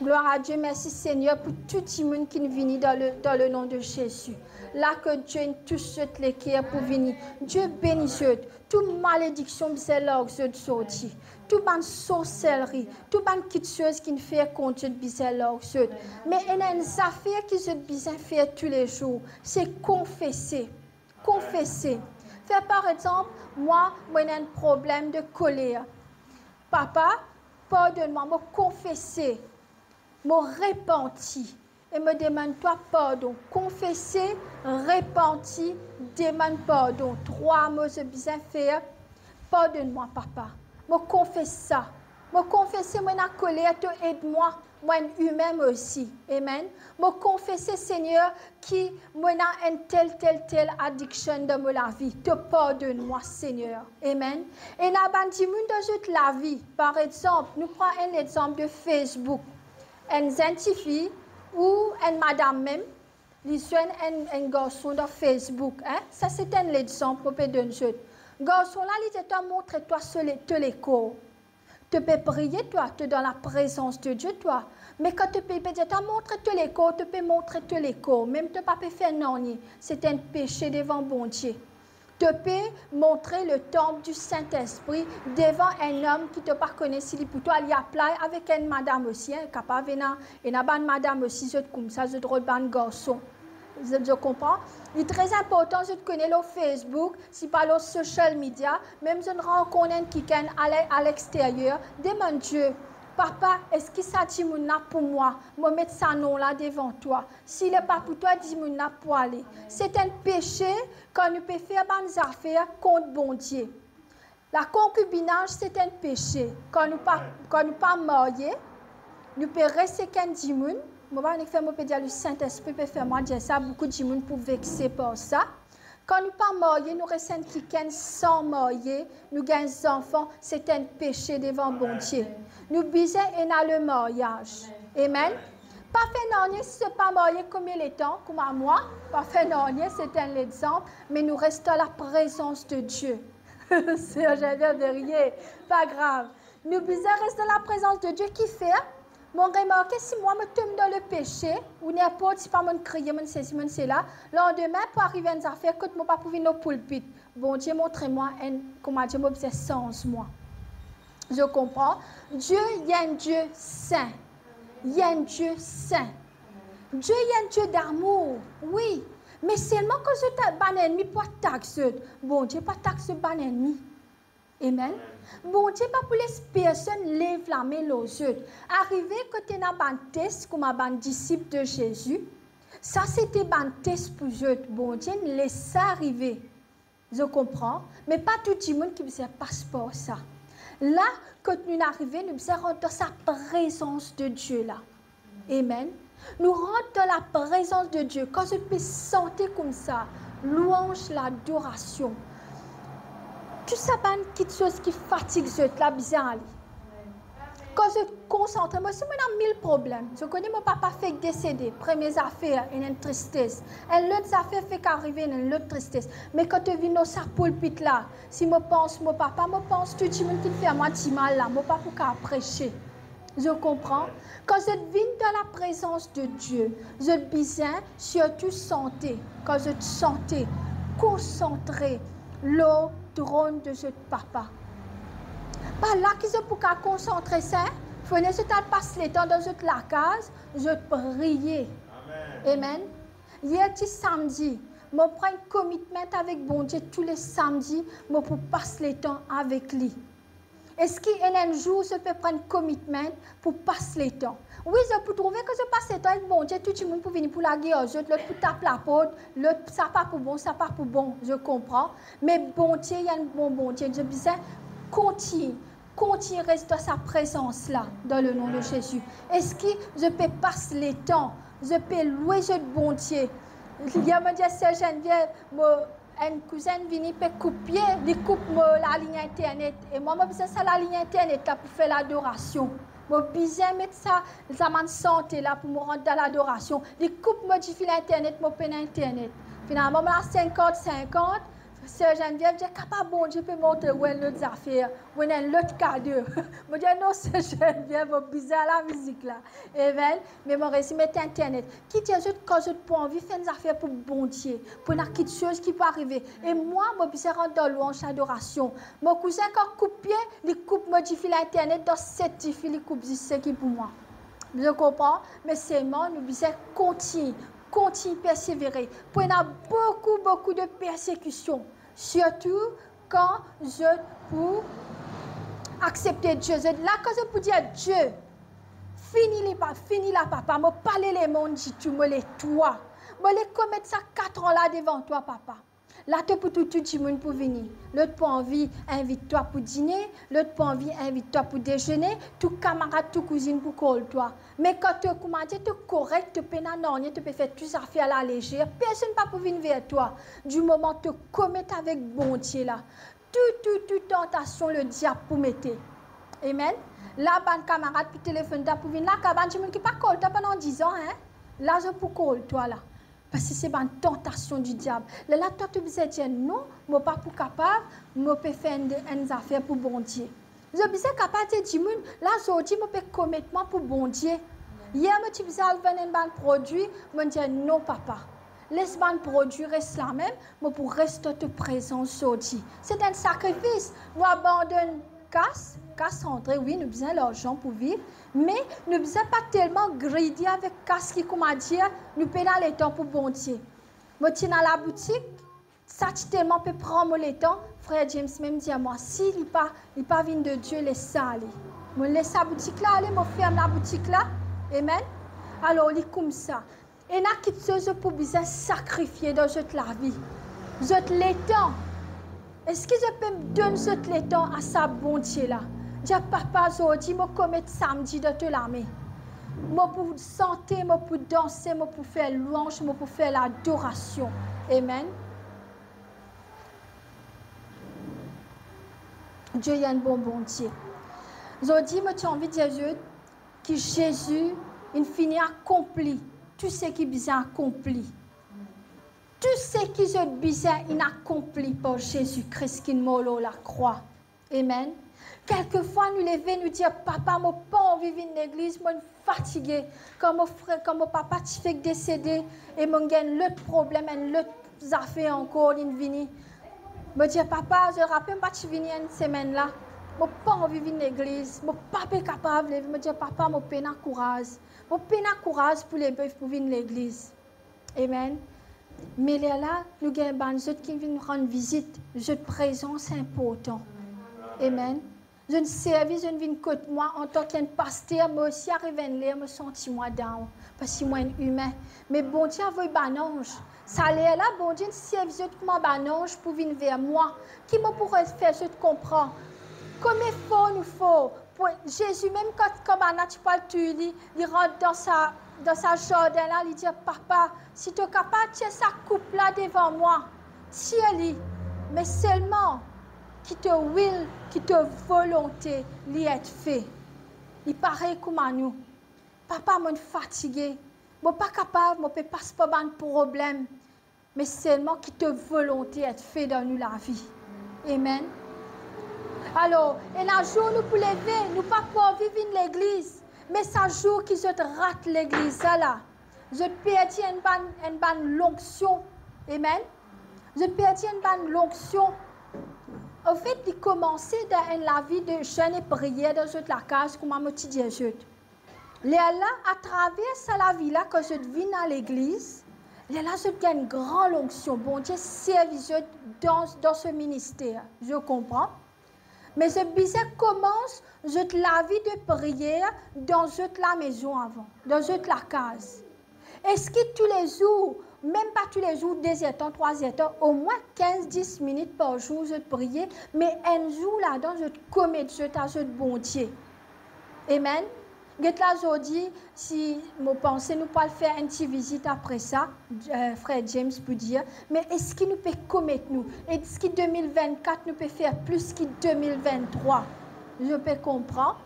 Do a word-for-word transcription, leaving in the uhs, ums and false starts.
Gloire à Dieu, mersi Segner pou tou dimoun ki vini dan le, dan le nom de Jésus. La ke Dieu inn tous zot leker pou vini. Dieu beni zot. Tou malediksion bizin larg zot sorti. Tou bann sorselri, tou bann kiksoz ki fer kont zot bizin larg zot. Me ena enn zafer ki zot bizin fer toulezour, se konfese. Konfese. Fer par exanp, mwa, mo ena enn problem de koler. Papa, pardonn mwa, mo konfese, mo repanti e mo demann twa pardon. Konfese, repanti, demann pardon. Trwa mo zot bizin fer, pardonn mwa, Papa. Mo konfes sa. Mo konfese mo ena koler, to ed mwa. Mo enn imin osi. Amen. Mo konfese, Segner, ki mo ena enn tel, tel, tel adiksion dan mo lavi. To pardonn mwa, Segner. Amen. Ena bann dimoun dan zot lavi, par exanp, nou pran enn lexanp de Facebook. Enn zenn tifi ou enn madam mem, li zwenn enn, enn garson dan Facebook, hein? Sa se enn lexanp mo pe donn zot. Garson la, li dir to montre twa so le-, to lekor. To pe priye twa, to dan laprezans de Dieu twa. Me kan to pe, pe dir to montre to lekor, to pe montre to lekor, mem to pa pe fer nanye, se enn pese devan Bondie. To pe montre le temple du Saint-Esprit devan enn om ki to pa kone si li pou twa, li apply avek enn madam osi, hein, kapav ena, ena bann madam osi, zot koumsa, zot rod bann garson. Zot, zot konpran? Li tre inportan zot kone lor Facebook, si pa lor social media, mem zot rankonn enn kikenn ale, a lexteryer, demann Dieu, Papa, eski sa dimoun la pou mwa? Mo met sa nom la devan twa. Si li pa pou twa, dimoun la pou ale. Se enn pese kan nou pe fer bann zafer kont Bondie. Lakonkibinaz se enn pese. Kan nou pa, kan nou pa marye, nou pe res ek enn dimoun. Mo pa nek fer, mo pe dir le Saint-Esprit pe fer mwa dir sa, boukou dimoun pou vexe par sa. Kan nou pa marye, nou res enn kikenn san marye, nou gagn zanfan, se enn pese devan Bondie. Nou bizin ena le maryaz. Amen. Pa fer nanye si zot pa marye komie letan, kouma mwa, pa fer nanye, se enn lexanp, me nou res dan laprezans de Dieu. Se, zot pe riye, pa grav. Nou bizin res dan laprezans de Dieu, kifer? Mo remarke si mwa mo tom dan le pese, ou ninport, si pa monn kriye, monn sesi, monn sela, landime pou arive enn zafer kot mo pa pou vinn lor poulpit. Bondie montre mwa enn, kouma dir, mo bizin sanz mwa. Zot konpran? Dieu, li enn Dieu sin. Li enn Dieu sin. Dieu, li enn Dieu d'amour, wi. Me selman kan zot bann ennmi pou atak zot, Bondie pa atak zot bann ennmi. Amen. Bondie pa pou les personn lev lame lor zot. Arive kot ena bann tes kouma bann disip de Zezi, sa se ti bann tes pou zot. Bondie inn les sa arive. Zot konpran? Me pa tou dimoun ki bizin pas par sa. La, kot nou arive, nou bizin rant dan sa prezans de Dieu la. Amen. Nou rant dan laprezans de Dieu. Kan zot pe sante koumsa, lwanz, ladorasion, tou sa bann kiksoz ki fatig zot la bizin ale. Kan zot konsantre, mo si mo ena mil problem. Zot kone mo papa fek desede, premie zafer, ena enn tristes. Enn lot zafer fek arive, ena enn lot tristes. Me kan to vinn lor sa poulpit la, si mo pans mo papa, mo pans tou dimoun ki fer mwa dimal la, mo pa pou kapav prese. Zot konpran? Kan zot vinn dan laprezans de Dieu, zot bizin sirtou sante. Kan zot sante, konsantre lor tronn de zot Papa. Pa la ki zot pou kapav konsantre sa, fode zot al pas letan dan zot lakaz, zot priye. Amen. Amen. Yer ti samdi, mo pran enn commitment avek Bondie, tou le samdi, mo pou pas letan avek li. Eski ena enn zour zot pe pran commitment pou pas letan? Wi, zot pou trouve ki zot pas letan ek Bondie, tou dimoun pou vini pou lager ar zot, lot pou tap laport, lot, sa pa pou bon, sa pa pou bon, zot konpran. Me Bondie, li enn bon Bondie, zot bizin kontign, kontign res dan sa prezans la, dan le nom de Jésus. Eski zot pe pas letan, zot pe lwe zot Bondie? Yer mo dir ser Geneviève, mo, enn kouzinn vini pe koup pie, li koup mo lalign internet. E mwa, mo bizin sa lalign internet la pou fer ladorasion. Mo bizin met sa, sa bann sante la pou mo rant dan ladorasion. Li koup mo difi internet, mo pena internet. Finalman, mo la sinkant sinkant. Ser Geneviève dir, "Kapav Bondie pe montre ou enn lot zafer, ou ena enn lot kado." Mo dir, "Non, Ser Geneviève, mo bizin lamizik la." Amen. Me mo resi met internet. Ki dir zot, kan zot pou anvi fer enn zafer pou Bondie, pou ena kiksoz ki pou arive. E mwa, mo bizin rant dan lwanz, adorasion. Mo kouzin kan koup pie, li koup, mo difi linternet, dan set difi, li koup zis seki pou mwa. Zot konpran? Me selman nou bizin kontign, kontign persevere. Pou ena boukou, boukou de persekision. Sirtou kan zot pou aksepte Die. Zot la, kan zot pou dir, "Die, fini li pa, fini la, Papa, mo pa le lemonn ditou, mo le twa. Mo le komet sa katran la devan twa, Papa." La to pou toutou dimoun pou vini. Lot pou anvi invit twa pou dine, lot pou anvi invit twa pou dezene, tou kamarad, tou kouzinn pou kol twa. Me kan to, kouma dir, to korek, to pena nanye, to pe fer tou zafer alalezer, personn pa pou vinn ver twa. Dimoman to komet avek Bondie la, tou, tou, tou tantasion lediab pou mete. Amen. La bann kamarad pou telefonn twa pou vinn la, kan bann dimoun ki pa kol twa pandan dizan, en, la zot pou kol twa la. Parski se bann tantasion di diab. Lerla twa to bizin dir, "Non, mo pa pou kapav, mo pe fer enn, enn zafer pou Bondie." Zot bizin kapav dir dimoun, "La zordi mo pe komet mwa pou Bondie. Yer mo ti bizin al vann enn bann prodwi, mo dir, 'Non, Papa, les bann prodwi res lamem, mo pou res dan to prezans zordi.'" Se enn sakrifis. Nou abandonn kas, kas antre, wi, nou bizin larzan pou viv, me nou bizin pa telman greedy avek kas ki, kouma dir, nou pena letan pou Bondie. Mo ti ena laboutik, sa ti telman pe pran mo letan, frer James mem dir mwa, "Si li pa, li pa vinn de Die, les sa ale." Mo les sa boutik la ale, mo ferm laboutik la. Amen. Alor, li koumsa. Ena kiksoz zot pou bizin sakrifie dan zot lavi. Zot letan. Eski zot pe donn zot letan a sa Bondie la? Dir, "Papa, zordi mo komet samdi dan to lame. Mo pou sante, mo pou danse, mo pou fer lwanz, mo pou fer ladorasion." Amen. Die enn bon Bondie. Zordi, mo ti anvi dir zot ki Zezi inn fini akonpli tou seki bizin akonpli. Tou seki zot bizin inn akonpli par Zezi Kris ki'nn mor lor lakrwa. Amen. Kelkefwa nou leve, nou dir, "Papa, mo pa anvi vinn legliz, mo fatige." Kan mo frer, kan mo papa ti fek desede e mo gagn lot problem, enn lot zafer ankor inn vini. Mo dir, "Papa, zot rapel mo pa ti vini enn semenn la. Mo pa anvi vinn legliz, mo pa pe kapav leve." Mo dir, "Papa, mo pena kouraz. Mo pena kouraz pou leve pou vinn legliz." Amen. Me lerla, nou gagn bann zot ki vinn rann vizit, zot prezans inportan. Amen. Zot servi, zot vinn kot mwa antan ki enn paster, mo osi ariv enn ler mo santi mwa down, parski mo enn imin. Me Bondie avoy bann anz. Sa lerla, Bondie servi zot kouma bann anz pou vinn ver mwa, ki mo pou refer zot konpran. Kouma for nou for, pou Zezi mem kan, kan bann la ti pou al touy li, li rant dan sa, dan sa zardin la, li dir, "Papa, si to kapav tir sa koup la devan mwa, tir li, me selman ki to wil, ki to volonte li et fe." Li parey kouma nou. "Papa, mo fatige, mo pa kapav, mo pe pas par bann problem." Me selman ki to volonte et fe dan nou lavi. Amen. Alor, ena zour nou pou leve, nou pa pou anvi vinn legliz, me sa zour ki zot rat legliz la, zot perdi enn bann, enn bann lonksion. Amen. Zot perdi enn bann lonksion. Anfet, li koumanse dan enn lavi de zenn e priyer dan zot lakaz, kouma mo ti dir zot. Lerla, atraver sa lavi la, kan zot vinn a legliz, lerla zot gagn gran lonksion. Bondie servi zot dan, dan se minister. Zot konpran? Me zot bizin koumans zot lavi de priyer dan zot lamezon avan, dan zot lakaz. Eski toulezour, mem pa toulezour, de zer tan, trwa zer tan, omwin kinz, dis minit par zour zot priye, me enn zour ladan zot komet zot a zot Bondie? Amen. Get la zordi, si mo panse nou pou al fer enn ti vizit apre sa, eh, frer James pou dir, me eski nou pe komet nou? Eski de mil vennkat nou pe fer plis ki de mil venntrwa? Zot pe konpran?